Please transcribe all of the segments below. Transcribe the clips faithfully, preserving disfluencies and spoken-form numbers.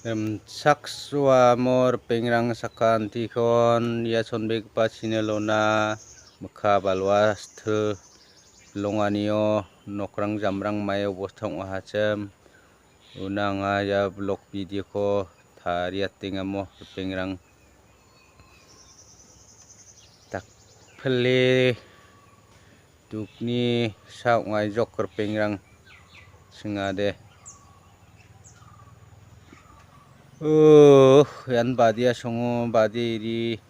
Rimchaksoamo ripengrang sakantikon ia chonbegipa chinelona mikka balwa stil bilonganio nokrang jamrang mae obosta ong·ahachim. Una anga ia blog video-ko tariatengamo ripengrang. Dakpile dukni sa ong·aijok ripengrang chingade. Uh, ian badia songo, badia iri,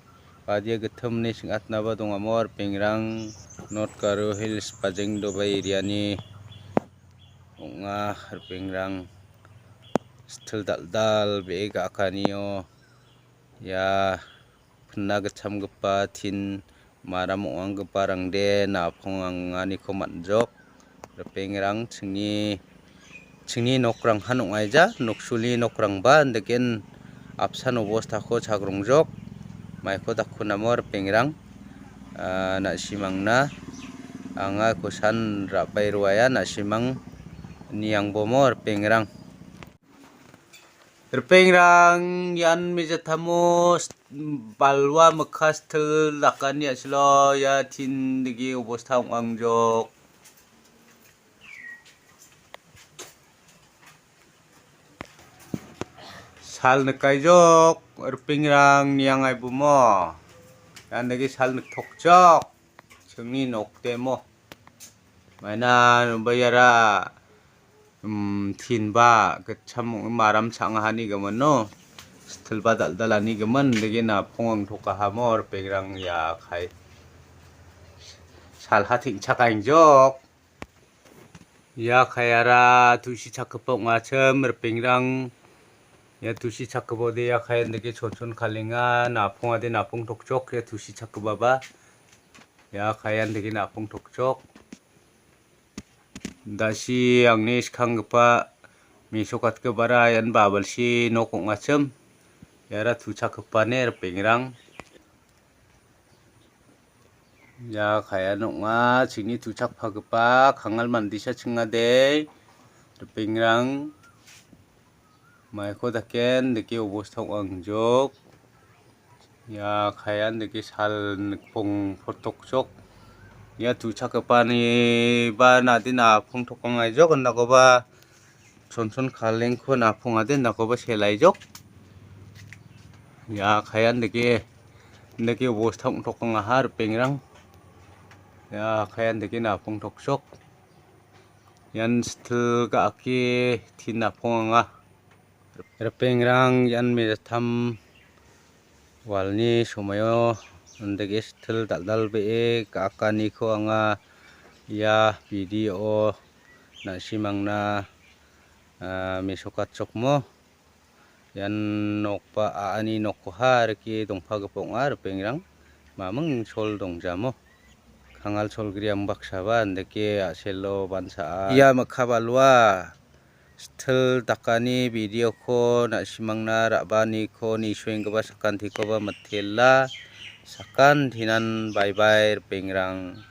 badia gittimni sing·atnaba dongamo ripengrang. North Garo Hills Bajengdoba area-ni ong·a ripengrang. Stil dal·dal be·e ga·akanio ia pinna gitchamgipa tin maram ong·anggiparangde napong anganiko man·jok. Ripengrang chingni, chingni nokranghan ong·aija, noksulni nokrangba indeken apsan obostako chagrongjok. Maiko dakkunamo ripengrang, ah, na·simangna anga kosan ra·bae roaia, na·simang niangbomo ripengrang. Ripengrang, ian mejatamo st-, balwa mikka stil dakani a·silo, ia tin digi obosta ong·angjok. Sal nikaijok, ripengrang, niangaibomo. Ian digi sal niktokjok. Chingni nokdemo. Maina, baiara. Hmm, tinba gitcham ong·e maram cha·angahani gimin no. Stilba dal·dalani gimin degena pong angtokahamo ripengrang ia kai. Salha teng·chak aingjok. Ia kaiara tusichakgipa ong·achim ripengrang. Ia tusichakgipode ia kaian dege chonchon kalenga, napongade napong tokjok ia tusichakgipaba. Ia kaian dege napong tokjok. Dasi angni skanggipa mesokatgipara ian babilsi nok ong·achim. Iara tuchakgipane ripengrang. Ia kaian ong·a chingni tuchakpagipa kangal mandisa chingade ripengrang. Maiko daken deke obosta ong·angjok. Ia kaian deke sal nikpong potokjok. Ia tuchakgipani ba nadi napong tokangaijok indakoba chonchon kalengko napongade indakoba selaijok. Ia kaian deke, deke obosta ong·tokangaha ripengrang. Ia kaian deke napong tokjok. Ian stil ga·ake tin napong ong·a. Ripengrang ian mejattam walni somoio indake stil dal·dalbee ga·akaniko anga ia video-o na·simangna, ah, mesokatchokmo. Ian nokba a·ani nokkoha rike dongpagipa ong·a, ripengrang. Maming chol dongjamo. Kangal cholgriang baksaba indake a·selo bansa·a. Ia mikka balwa stil dakani video-ko na·simangna ra·baaniko nisoenggipa sakantikoba mitela. Sakantinan bye bye ripengrang.